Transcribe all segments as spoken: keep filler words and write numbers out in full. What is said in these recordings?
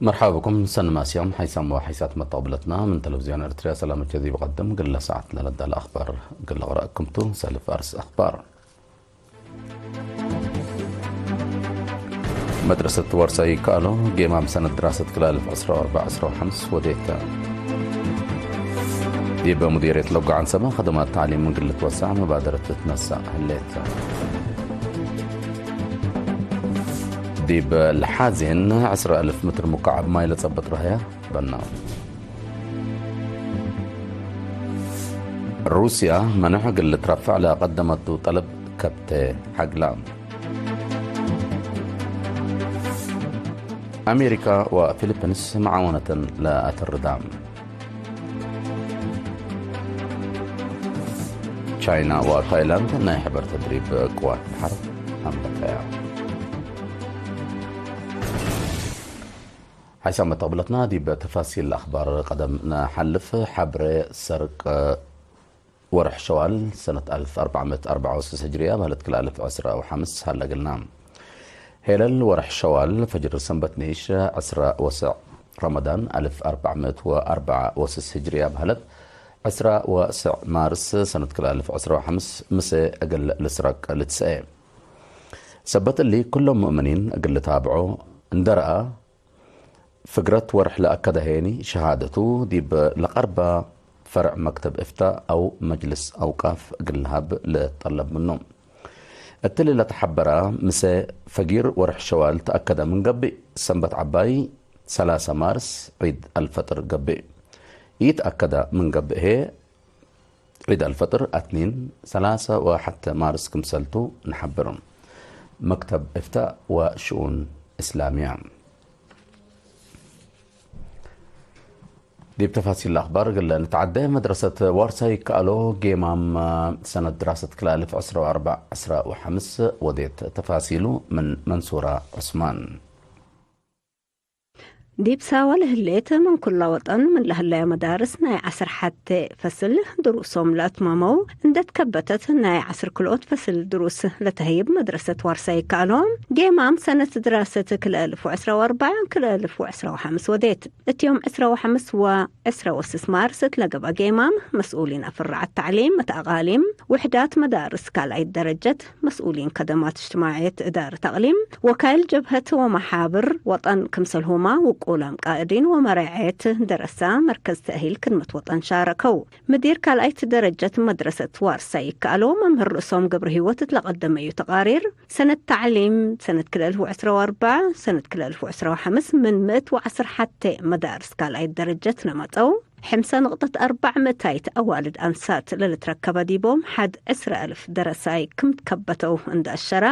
መርሐባ ብኩም ሰኒ ማስያም ሓይሳም ወሓይሳት መተቅብለትና ምን ተለቪዝዮን ኤርትርያ ሰላመ ጀዲድ በቀድም ግለ ሰዓት ለለዳለ አኽባር ግለ ቅረአኩም ቱ። ሰልፍ አርስ አኽባር። መድረሰት ዋርሳይ ከአሎ ጌማም ሰነት ድራሰት ክላልፍ ዕስራ ወአርበዕ ዕስራ ወሐምስ ወዴተ። ዲብ ሙዲርየት ለጎ ዐንሰበ ከደማት ተዕሊም እግል ልትወሰዕ መባደረት ልትነሰእ ህሌት። ዲብ ለሓዜን ዕስራ አልፍ ምትር ሙካዕብ ማይ ለጸብጥ ረህያ በና። ሩስያ መነሕ እግል ልትረፈዕ ለቀደመቱ ጠለብ ከብተ ሐግላ። አሜሪካ ወፊሊፒንስ መዓወነተን ለአተርዳ። ቻይና ወታይላንድ ናይ ሕበር ተድሪብ ቅዋት በሐር አምለጠያ። ሓይሳም መተቅብለትና ዲብ ተፋሲል አኽባር ቀደም ነሐልፍ። ሐብሬ ሰርቅ ወርሕ ሸዋል ሰነት አልፍ አርበዕ ምእት አርበዕ ወስስ ህጅርያ በህለት ክልአልፍ ዕስራ ወሐምስ ሀለ እግልና። ሄለል ወርሕ ሸዋል ፈጅር ሰንበት ንኢሽ ዕስራ ወሰዕ ረመዳን አልፍ አርበዕ ምእት ወአርበዕ ወስስ ህጅርያ በህለት ዕስራ ወሰዕ ማርስ ሰነት ክልአልፍ ዕስራ ወሐምስ ምሰ እግል ልስረቅ ልትሰኤ። ሰበት እሊ ኩሎም ሙእምኒን እግል ልታብዖ እንደ ረአ፣ ፍግረት ወርሕ ለአከደ ሄኒ ሸሃደቱ ዲብ ለቀርበ ፈርዕ መክተብ እፍታእ አው መጅልስ አውቃፍ እግል ለሀብ ልትጠለብ ምኑ። እትሊ ለተሐበረ ምሰ ፈጊር ወርሕ ሸዋል ተአከደ ምን ገብእ፣ ሰንበት ዐባይ ሰላሰ ማርስ ዒድ አልፈጥር ገብእ። ኢተአከደ ምን ገብእ ህዬ፣ ዒድ አልፈጥር አትኒን ሰላሰ ወሐተ ማርስ ክምሰልቱ ነሐብር። መክተብ እፍታእ ወሽኡን እስላምያ። ዲብ ተፋሲል አኽባር እግል ንትዓደ፣ መድረሰት ዋርሳይ ከአሎ ጌማም ሰነት ድራሰት ክልአልፍ ዕስራ ወአርበዕ ዕስራ ወሐምስ ወዴት። ተፋሲሉ ምን መንሱራ ዑስማን። ዲብ ሳወ ለህሌት ምን ኩለ ወጠን ምን ለህለየ መዳርስ ናይ ዐስር ሐቴ ፈስል ድሩሶም ለአትመመው እንዴ ትከበተት፣ ናይ ዐስር ክልኦት ፈስል ድሩስ ለተህይብ መድረሰት ዋርሳይ ከአሎ፣ ጌማም ሰነት ድራሰት ክልኤ እልፍ ወዕስራ ወአርበዕ፣ ክልኤ እልፍ ወዕስራ ወሐምስ ወዴት። እት ዮም ዕስራ ወሐምስ ወ ዕስራ ወስስ ማርስ እት ለገብአ ጌማም፣ መስኡሊን አፍራዓት ተዕሊም እት አቃሊም፣ ውሕዳት መዳርስ ካልኣይት ደረጀት፣ መስኡሊን ከደማት እጅትማዕየት እዳረት አቅሊም፣ ወካይል ጀብሀት ወመሓብር ወጠን፣ ክምሰልሁመ ውቁላም ቃእዲን ወመራዔት ደረሳ መርከዝ ተእሂል ክድመት ወጠን ሻረከው። ምዲር ካልኣይት ደረጀት መድረሰት ዋርሳይ ይከአሎ መምህር ርእሶም ገብረሂወት እት ለቀደመዩ ተቃሪር፣ ሰነት ተዕሊም ሰነት ክልኤ እልፍ ወዕስራ ወአርበዕ፣ ሰነት ክልኤ እልፍ ወዕስራ ወሐምስ ምን ምእት ወዐስር ሐቴ መዳርስ ካልኣይት ደረጀት ለመጸው፣ ሕምሳ ንቅጠት አርበዕ ምእታይት አዋልድ አንሳት ለልትረከበ ዲቦም ሐድ ዕስራ አልፍ ደረሳይ ክም ትከበተው እንደ አሸረ፣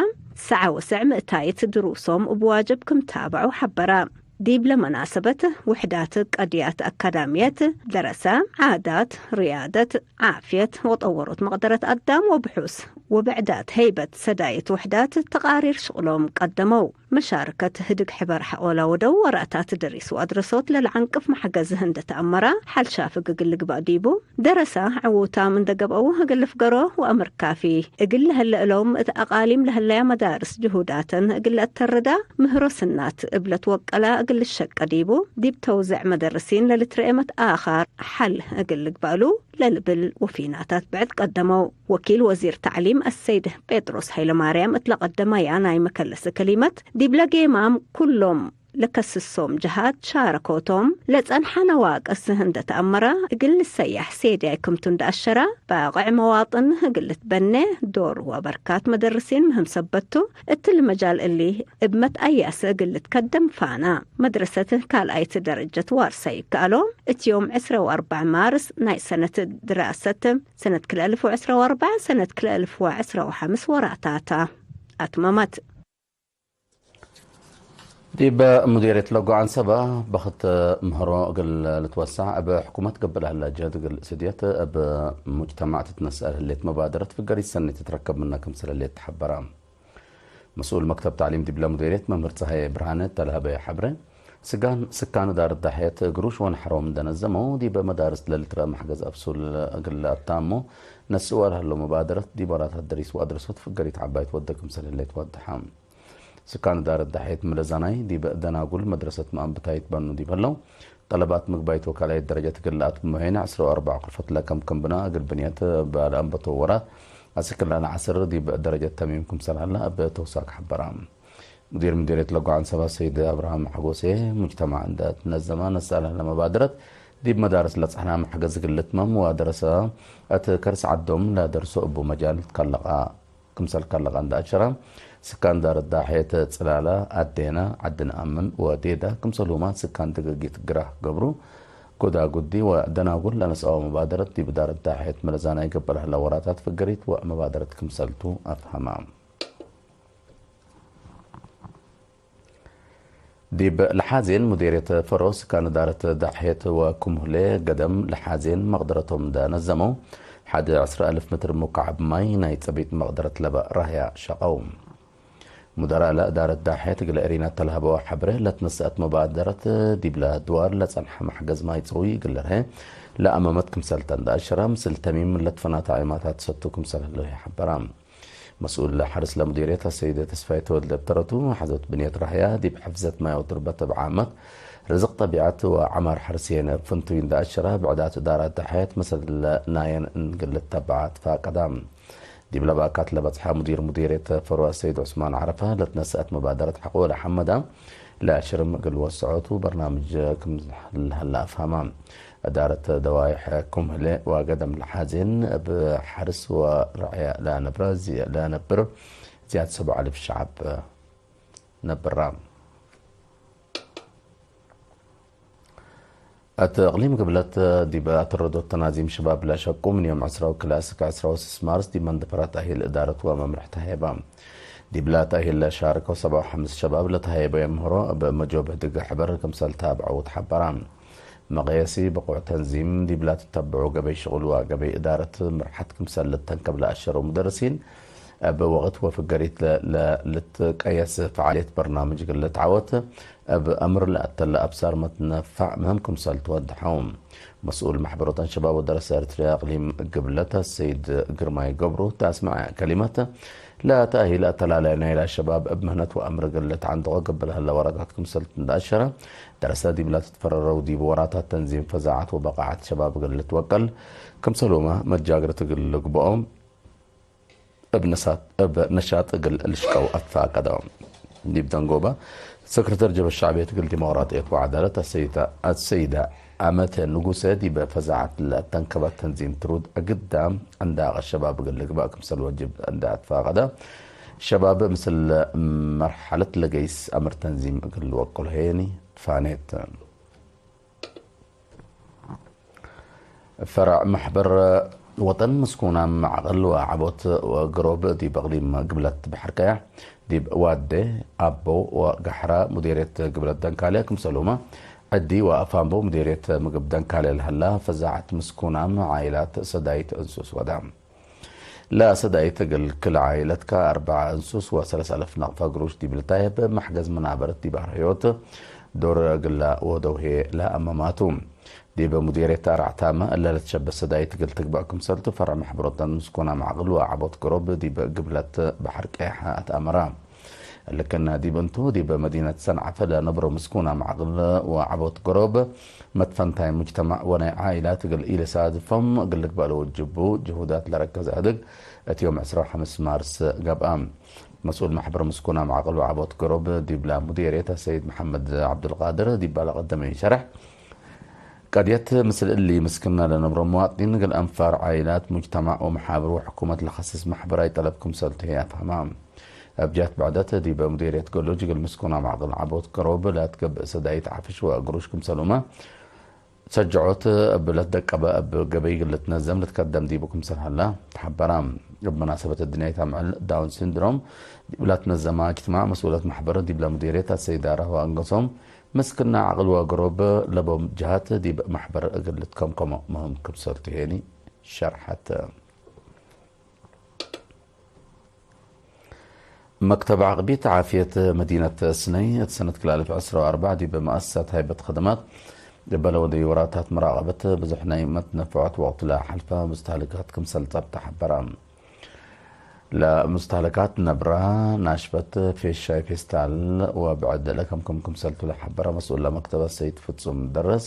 ሰዐ ወሰዕ ምእታይት ድሩሶም እብ ዋጅብ ክም ታበዑ ሐበረ። ዲብለ መናሰበት፣ ውሕዳት ቀድያት አካዳምየት፣ ደረሰ፣ ዓዳት፣ ርያደት፣ ዓፍየት ወጠወሮት መቅደረት አዳም ወብሑስ ወብዕዳት ሀይበት ሰዳይት ውሕዳት ተቃሪር ሽቅሎም ቀደመው። መሻርከት ህድግ ሕበር ሐቆላ ወደው ወራታት ደሪስ ወአድረሶት ለለዐንቅፍ መሕገዝ እንደ ተአመረ፣ ሐል ሻፍግ እግል ልግባእ ዲቡ፣ ደረሰ ዕዉታም እንደ ገብአው እግል ልፍገሮ ወአምር ካፊ እግል ለህለ እሎም፣ እት አቃሊም ለህለያ መዳርስ ጅሁዳተን እግል ለአተርዳ፣ ምህሮ ስናት እብ ለትወቀላ እግል ልሸቀ ዲቡ፣ ዲብ ተውዘዕ መደርሲን ለልትረኤ መትአኻር ሐል እግል ልግባእሉ ለልብል ወፊናታት ብዕድ ቀደመው። ወኪል ወዚር ተዕሊም አሰይድ ጴጥሮስ ሀይለማርያም እት ለቀደመያ ናይ መከለሰ ከሊመት፣ ዲብለ ጌማም ኩሎም ለከስሶም ጀሃት ሻረኮቶም ለጸንሐ ነዋቅስ እንደ ተአመረ፣ እግል ልሰያሕ ሴድያይ ክምቱ እንደ አሸረ፣ ባቅዕ መዋጥን እግል ልትበኔ ዶር ወበርካት መደርሲን ምህም ሰበቱ፣ እትሊ መጃል እሊ እብ መትአያስ እግል ልትከደም ፋና። መድረሰት ካልኣይት ደረጀት ዋርሳይ ይከአሎ፣ እት ዮም ዕስራ ወአርበዕ ማርስ ናይ ሰነት ድራሰት፣ ሰነት ክልኤ እልፍ ወዕስራ ወአርበዕ፣ ሰነት ክልኤ እልፍ ወዕስራ ወሐምስ ወራታታ አትመመት። ዲብ ሙዲርየት ለጎ ዐንሰበ በክት ምህሮ እግል ልትወሰዕ፣ እብ ሕኩመት ገብእ ለህላ ጅህድ እግል ስድየት፣ እብ ሙጅተማዕ ትትነሰእ ለህሌት መባደረት ፍገሪት ሰኒ ትትረከብ ምነ ክምሰል ህሌት ተሐበረ። መስኡል መክተብ ተዕሊም ዲብለ ሙዲርየት መምህር ጸሃየ ብርሃነ እተ ለሀበየ ሐብሬ፣ ስጋን፣ ስካን እዳረት ዳሕየት ግሩሽ ወነሐሮም እንደ ነዘመው፣ ዲበ መዳርስ ለልትረአ መሕገዝ አብሱል እግል ለአታሞ ነስእወ ለሀለው መባደረት፣ ዲብ ወራታት ደሪስ ወአድረሶት ፍገሪት ዐባይት ወደ ክምሰል ህሌት ወደሐ። ስካን እዳረት ዳሕየት መለዛናይ ዲብ ደናጉል መድረሰት መአንብታይት በኑ ዲብ ህለው፣ ጠለባት ምግባይት ወካላይት ደረጀት እግል ለአትምመ ሄነ ዐስር ወአርበዕ ቅርፈት ለከምክም ብና እግል ብንየት እበ ለአንበቶ ወራት አስክ ለዐለ ዐስር ዲብ ደረጀት ተሚም ክምሰል ሀለ እብ ተውሳክ ሐበራ። ሙዲር ምዲርየት ለጎ ዐንሰባ ሰይድ አብርሃም ሐጎሴ፣ ሙጅተማዕ እንደ ትነዘመ ነስአለ ለመባደረት ዲብ መዳርስ ለጸሕና መሕገዝ እግል ልትመም ወደረሰ እት ከርስ ዐዶም ለደርሶ እቡ መጃል ትከለቀ። ክምሰል ከለቀ እንደ አሸረ፣ ስካን ዳር ዳሕየት ጽላለ አዴነ፣ ዐድነ አምን ወዴደ ክምሰልሁመ ስካን ድግጊት ግራህ ገብሩ፣ ጎዳጉዲ ወደናጉል ለነስአወ መባደረት ዲብ ዳር ዳሕየት መለዛናይ ገብእ ለህለ ወራታት ፍገሪት ወመባደረት ክምሰልቱ አፍሀመ። ዲብ ለሓዜን ሙዴርየት ፈሮ ስካን እዳረት ዳሕየት ወክም ህሌ ገደም ለሓዜን መቅደረቶም እንደ ነዘመው፣ ሐድ ዐስር አልፍ ምትር ሙካዕብ ማይ ናይ ጸቢጥ መቅደረት ለበ ራህያ ሸቀው። ሙደራእ ለእዳረት ዳሕየት እግለ ኤሪናት ተለሀበወ ሐብሬ፣ ለትነሰአት መባደረት ዲብለ ድዋር ለጸንሐ መሕገዝ ማይ ጽውይ እግል ልርሄ ለአመመት ክምሰልተ እንደ አሸረ፣ ምስል ተሚም ለትፈናተ ዒማታት ሰቱ ክምሰል ህለው ሐበራ። መስኡል ሐርስ ለሙዲርየት አሰይድ ተስፋዬ ተወልደ እብ ተረቱ፣ ሐዞት ብንየት ራህያ ዲብ ሕፍዘት ማይ ወቱርበት እብ ዓመት፣ ርዝቅ ጠቢዐት ወዐማር ሐርስ ሄነ እብ ፍንቱይ እንደ አሸረ፣ ብዕዳት እዳራት ዳሕየት መሰል ናየን እግል ልተበዐ ትፋቀዳ። ዲብለ ባካት ለበጽሐ ሙዲር ሙዲርየት ፈሮ አሰይድ ዑስማን ዐረፈ፣ ለትነሰአት መባደረት ሐቆ ለሐመዳ፣ ለሽርም እግል ወሰዖቱ በርናምጅ ክም ለሀለ አፍሀመ። እዳረት ደዋይሕ ክም ህሌ ወገደም ለሓዜን እብ ሐርስ ወረዕየ ለነብረ ዚ-፣ ለነብር ዝያድ ሰብዓ አልፍ ሸዐብ ነብራ። እት እቅሊም ግብለት ዲብ አተረዶት ተናዚም ሸባብ ለሸቁ ምን ዮም ዕስራ ወክልኤ እስክ ዕስራ ወስስ ማርስ ዲብ መንደፈረ ተእሂል እዳረት ወመምርሕ ተሀየበ። ዲብለ ተእሂል ለሻርከው ሰብዓ ወሐምስ ሸባብ ለተሀየበ የምህሮ እብ መጆብ ህድግ ሕበር ክምሰል ታብዐው ተሐበረ። መቅየሲ ብቁዕ ተንዚም ዲብላ ትተብዑ ገበይ ሽቁል ወገበይ እዳረት ምርሐት ክምሰል ልተንከብ ለአሸረው ሙደርሲን፣ እብ ወቅት ወፍገሪት ለ-፣ ለ-፣ ልትቀየስ ፈዓልየት በርናምጅ እግል ልትዓወት፣ እብ አምር ለአተለ አብሳር መትነፋዕ ምህም ክምሰል ትወድሐው። መስኡል መሕበሮተን ሸባብ ወደረሰ ኤርትርያ እቅሊም ግብለት ሰይድ ግርማይ ገብሩ፣ ተ አስመዐ ከሊመት፣ ለተእሂል አተላላይ ናይላ ሸባብ እብ ምህነት ወአምር እግል ልትዐንድቆ ገብእ ለህለ ወራታት ክምሰል እንደ አሸረ፣ ደረሰ ዲብላ ትትፈረረው ዲብ ወራታት ተንዚም ፈዛዐት ወበቃዐት ሸባብ እግል ልትወቀል ክምሰልሁመ መጃግረት እግል ልግብኦ እብ ነሳት-፣ እብ ነሻጥ እግል ልሽቀው አትፋቀደ። ዲብ ደንጎበ፣ ሰክረተር ጀብሀት ሸዕብየት እግል ዲሞቅራጥየት ወዐዳለት አሰይተ-፣ አሰይደ አመተ ንጉሰ፣ ዲበ ፈዛዐት ለተንከበት ተንዚም ትሩድ እግዳ ዕንዳቀ ሸባብ እግል ልግበእ ክምሰል ወጅብ እንደ አትፋቀደ፣ ሸባብ ምስል መርሐለት ለገይስ አምር ተንዚም እግል ልወቅሎ ሄኒ ትፋኔት። ፈረዕ መሕበር ወጠን ምስኩናም ዐቅል ወዐቦት ወግሮብ ዲብ እቅሊም ግብለት በሐር ቀያሕ፣ ዲብ ዋዴ አቦ ወገሕረ ሙዴርየት ግብለት ደንካልየ፣ ክምሰልሁመ ዕዲ ወአፋምቦ ሙዴርየት ምግብ ደንካልየ ለሀላ ፈዛዐት ምስኩናም ዓኢላት ሰዳይት እንሱስ ወደ። ለሰዳይት እግል ክል ዓኢለትከ አርበዕ እንሱስ ወሰለስ አልፍ ነቅፈ ግሩሽ ዲብ ልታየብ መሕገዝ መናበረት ዲብ አርህዮት ዶር እግለ ወደው ህዬ ለአመማቱ። ዲብ ሙዴርየት አርዕታመ እለ ለትሸበህ ሰዳይት እግል ትግበእ ክምሰልቱ ፈርዕ መሕበሮተን ምስኩናም ዐቅል ወዐቦት ገሮብ ዲብ ግብለት በሐር ቀያሕ አትአመራ። እሊ ክእነ ዲብ እንቱ፣ ዲብ መዲነት ሰንዐፈ ለነብሮ ምስኩናም ዐቅል ወዐቦት ገሮብ፣ መትፈንታይ ሙጅተማዕ ወናይ ዓኢላት እግል ኢልሳድፎም እግል ልግበእ ለወጅቡ ጅሁዳት ለረከዘ ህድግ፣ እት ዮም ዕስራ ወሐምስ ማርስ ገብአ። መስኡል መሕበር ምስኩናም ዐቅል ወዐቦት ገሮብ ዲብላ ሙዴርየት አሰይድ መሐመድ ዐብዱልቃድር ዲባ ለቀደመ ኢሸርሕ፣ ቀድየት ምስል እሊ ምስክነ ለነብሮ መዋጥኒን እግል አንፋር ዓኢላት፣ ሙጅተማዕ ወመሓብር ወሕኩመት ለከስስ መሕበራይ ጠለብ ክምሰልቱ ህዬ አፍሀማ። እብ ጀህት ብዕደት፣ ዲበ ሙዴርየት ገሉጅ እግል ምስኩናም ዐቅል ዐቦት ገሮብ ለትገብእ ሰዳይት ዐፍሽ ወግሩሽ ክምሰልሁመ፣ ሰጅዖት እብ ለትደቀበ እብ ገበይ እግል ልትነዘም ልትከደም ዲቡ ክምሰል ሀላ ተሐበራ። እብ መናሰበት እድንያይት አምዕል ዳውን ሲንድሮም ዲብ ለትነዘመ እጅትማዕ፣ መስኡለት መሕበር ዲብለ ሙዴርየት አሰይድ ዳራ ወአንገሶም፣ ምስክነ ዐቅል ወገሮብ ለቦም ጀሃት ዲብ መሕበር እግል ልትከምከሞ ምህም ክምሰልቱ ሄኒ ሸርሐት። መክተብ ዐቅቢት ዓፍየት መዲነት ስነይ፣ እት ሰነት ክልኤ አልፍ ዕስራ ወአርበዕ ዲብ መአሰሳት ሃይበት ከደማት እበ ለወደዩ ወራታት መራቀበት ብዙሕ ናይ መትነፈዖት ወቅት ለሐልፈ ሙስተህልካት ክምሰል ጸብጠ ሐበረ። ለሙስተህለካት ነብረ፣ ናሽፈት፣ ፌሻይ፣ ፌስታል ወብዕድ ለከምክም ክምሰልቱ ለሐበረ መስኡል ለመክተበት ሰይድ ፍጹም ደረስ፣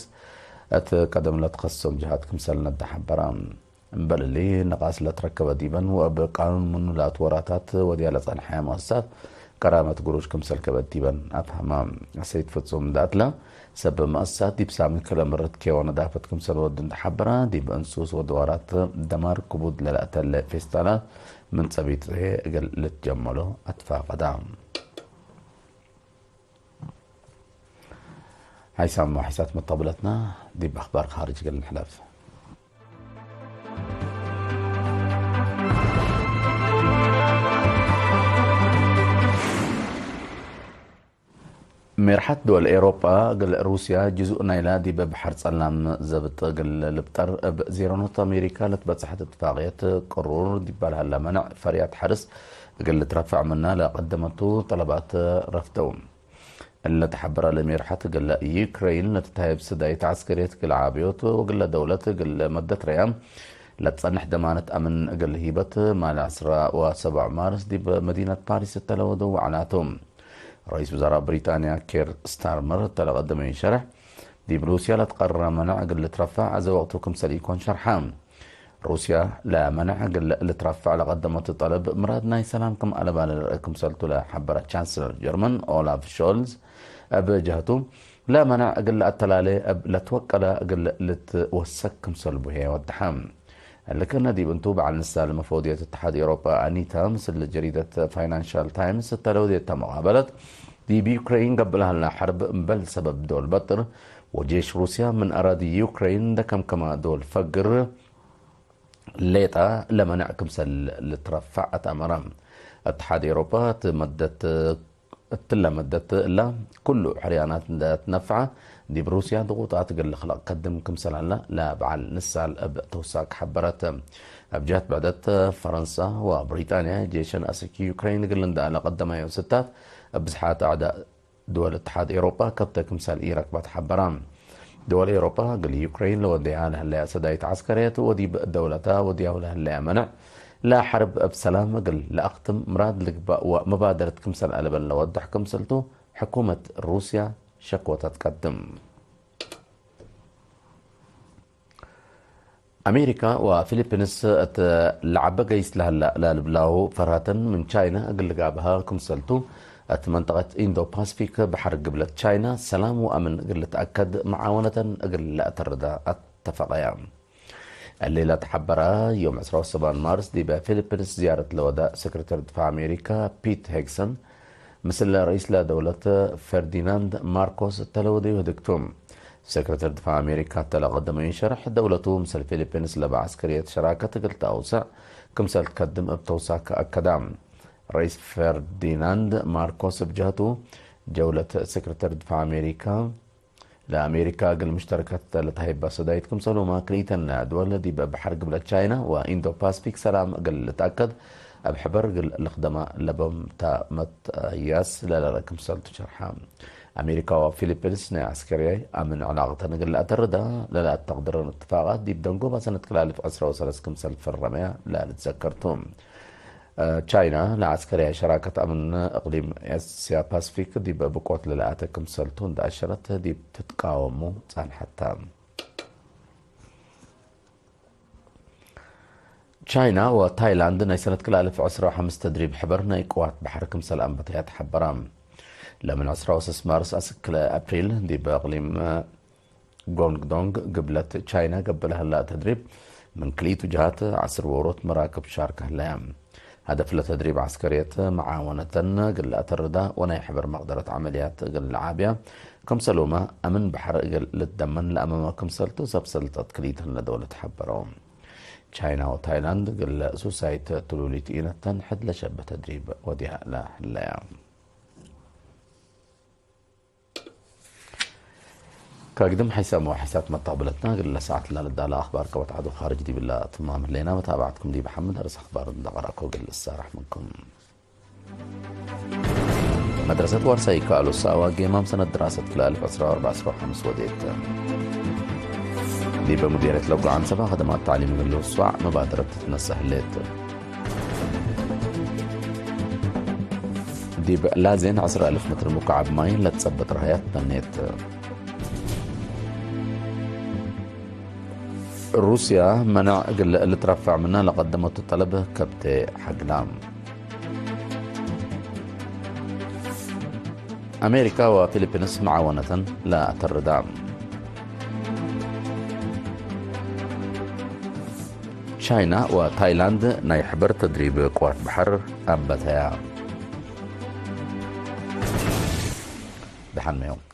እት ቀደም ለትኸሰሶም ጀሃት ክምሰል ነደ ሐበረ። እምበል እሊ፣ ነቃስ ለትረከበ ዲበን ወእብ ቃኑን ምኑ ለአትወራታት ወድያ ለጸንሐ መአሰሳት ቀራመት ግሩሽ ክምሰል ከበት ዲበን አፍሀመ። ሰይድ ፍጹም እንደ አትለ፣ ሰብ መአሰሳት ዲብ ሳሚ ክለ ምርት ኬወ ነዳፈት ክምሰል ወድ እንደ ሐበረ፣ ዲብ እንሱስ ወድዋራት ደማር ክቡድ ለለአተለ ፌስታላት ምን ጸቢጥ እግል ልትጀመሎ አትፋቀዳ። ሐይሳም ወሐይሳት መተብለትና ዲብ አኽባር ካርጅ እግል ንሕለፍ። ሜርሐት ድወል ኤሮጳ እግል ሩስያ ጅዙእ ናይላ ዲበ በሐር ጸላም ዘብጥ እግል ልብጠር እብ ዜሮ ኖት አሜሪካ ለትበጽሐት እትፋቅየት ቅሩር ዲብ በልሃላ መነዕ ፈርያት ሐርስ እግል ልትረፈዕ ምና ለቀደመቱ ጠለባት ረፍደው። እለ ተሐበረ ለሜርሐት እግለ ዩክረይን ለትትሀየብ ስዳይት ዐስከርየት እግለ ዓብዮት ወእግለ ደውለት እግለ መደት ረያም ለትጸንሕ ደማነት አምን እግል ሂበት ማል ዐስራ ወሰብዕ ማርስ ዲብ መዲነት ፓሪስ እተ ለወደው ወዐላቱ። ረኢስ ውዘራእ ብሪጣንያ ኬር ስታርመር እተ ለቀደመዩ ሸርሕ፣ ዲብ ሩስያ ለትቀረረ መነዕ እግል ልትረፈዕ አዜ ወቅቱ ክምሰል ኢኮን ሸርሐ። ሩስያ ለመነዕ እግል ልትረፈዕ ለቀደመቱ ጠለብ፣ ምራድ ናይ ሰላም ክም አለባለ ለርአ ክምሰልቱ ለሐበረ ቻንስለር ጀርመን ኦላፍ ሾልዝ፣ እብ ጀህቱ፣ ለመነዕ እግል ለአተላሌ እብ ለትወቀለ እግል ልትወሰክ ክምሰልቡ ህዬ ወደሐ። እሊ ክእነ ዲብ እንቱ፣ በዐል ንሳል መፈወድየት እትሓድ ኤውሮጳ አኒታ፣ ምስል ጀሪደት ፋይናንሻል ታይምስ እተ ለወዴተ መቃበለት፣ ዲብ ዩክረይን ገብእ ለሀላ ሐርብ እምበል ሰበብ ዶል በጥር ወጄሽ ሩስያ ምን አራዲ ዩክረይን እንደ ከምከመ ዶል ፈግር ሌጠ ለመንዕ ክምሰል ልትረፈዕ አትአመረ። እትሓድ ኤውሮጳ እት መደት እትለ መደት እለ፣ ኩሉ ሕርያናት እንደ ትነፈዐ፣ ዲብ ሩስያ ድቁጣት እግል ልክለቅ ከድም ክምሰል ሀለ ለበዐል ንሳል እብ ተውሳክ ሐበረት። እብ ጀህት ብዕደት፣ ፈረንሳ ወብሪጣንያ ጄሸን አስክ ዩክረይን እግል እንዳ ለቀደማዮ ስታት፣ እብ ብዝሓት አዕዳእ ድወል እትሓድ ኤውሮጳ ከብተ ክምሰል ኢረክበት ሐበራ። ድወል ኤውሮጳ እግል ዩክረይን ለወደያ ለህለያ ሰዳይት ዐስከርየት ወዲብ ደውለታ ወድያሁ ለህለያ መነዕ፣ ለሐርብ እብ ሰላም እግል ለአክትም ምራድ ልግባእ ወመባደረት ክምሰል አለበን ለወድሕ ክምሰልቱ፣ ሕኩመት ሩስያ ሸክወተ ትቀድም። አሜሪካ ወፊሊፒንስ እት ለዐበ ገይስ ለሀላ ለልብላሁ ፈርሀተን ምን ቻይና እግል ልጋብሀ ክምሰልቱ፣ እት መንጠቀት ኢንዶ ፓስፊክ በሐር ግብለት ቻይና ሰላም ወአምን እግል ልትአከድ መዓወነተን እግል ለአተርዳ አተፈቀያ። እሊ ለተሐበረ፣ ዮም ዕስራ ወሰባን ማርስ ዲበ ፊሊፒንስ ዝያረት ለወደ ሰክሬተሪ ድፋዕ አሜሪካ ፒት ሄግሰን፣ ምስል ረኢስ ለደውለት ፈርዲናንድ ማርኮስ እተ ለወደዩ ህድግቱ። ሰክረተር ድፋዕ አሜሪካ እተ ለቀደመዩ ሸርሕ፣ ደውለቱ ምስል ፊሊፒንስ ለበ ዐስከርየት ሸራከት እግል ተአውሰዕ ክምሰል ትከድም እብ ተውሳክ አከዳ። ረኢስ ፈርዲናንድ ማርኮስ እብ ጀህቱ፣ ጀውለት ሰክረተር ድፋዕ አሜሪካ፣ ለአሜሪካ እግል ሙሽተረከት ለተሀይበ ሰዳይት ክምሰልሁመ፣ ክልኢተን ድወል ዲብ በሐር ግብለት ቻይና ወኢንዶ ፓስፊክ ሰላም እግል ልትአከድ፣ እብ ሕበር እግል ልክደማ ለቦም ተ መትአያስ ለለርአ ክምሰልቱ ሸርሐ። አሜሪካ ወፊሊፒንስ ናይ ዐስከርያይ አምን ዕላቅተን እግል ለአተርዳ ለለአተቅድረን እትፋቃት ዲብ ደንጎባ ሰነት ክላልፍ ዕስራ ወሰለስ ክምሰል ፈረመያ ለልትዘከር ቱ። ቻይና ለዐስከርያይ ሸራከት አምን እቅሊም ኤስያ ፓስፊክ ዲብ ብቆት ለለአተ ክምሰልቱ እንደ አሸረት ዲብ ትትቃወሙ ጸንሐተ። ቻይና ወታይላንድ ናይ ሰነት ክልተ አልፍ ዕስራ ወሐምስ ተድሪብ ሕበር ናይ ቅዋት በሐር ክምሰል አንበተያ ተሐበራ። ለምን ዕስራ ወሰስ ማርስ አስክ ክልተ አፕሪል ዲብ እቅሊም ጎንግዶንግ ግብለት ቻይና ገብእ ለህላ ተድሪብ፣ ምን ክልኢቱ ጀሃት ዐስር ወሮት መራክብ ሻርክ ህለያ። ሀደፍ ለተድሪብ ዐስከርየት መዓወነተን እግል ለአተርዳ ወናይ ሕበር መቅደረት ዐመልያት እግል ለዓብያ፣ ክምሰልሁመ አምን በሐር እግል ልትደመን ለአመመ ክምሰልቱ ሰብ ሰልጠት ክልኢተን ለደውለት ሐበረው። ቻይና ወታይላንድ እግል ሱሳይት ትሉሊት ኢነተን ሕድ ለሸበ ተድሪብ ወድያ ለህለያ። ከግድም ሐይሳም ወሐይሳት መታብለትና እግል ለሰዓት ለልዳለ አኽባር ከወትዓቱ ኻርጅ ዲብላ ትማም ህሌና፣ መታብዓትኩም ዲብ ሐምድ አርስ አኽባር እንደ ቀረእኮ እግል ልሳራሕ ምንኩም። መድረሰት ዋርሳይ ከአሉ ሰአዋ ጌማም ሰነት ድራሰት ክልተ አልፍ ዕስራ ወአርባዕ ዕስራ ወሐምስ ወዴት። ዲበ ሙዲርየት ለጎዓን ሰባ ከደማት ተዕሊም እግል ልውሷዕ መባደረት ትትነሰእ ህሌት። ዲብ ላዜን ዐስር አልፍ ምትር ሙካዕብ ማይ ለትጸብጥ ረሀያት በኔት። ሩስያ፣ መነዕ እግል ልትረፈዕ ምነ ለቀደመቱ ጠለብ ከብቴ ሐግላ። አሜሪካ ወፊሊፒንስ መዓወነተን ለአተርዳ። ቻይና ወታይላንድ ናይ ሕበር ተድሪብ ቅዋት በሐር አንበተያ። ደሐን ዮም።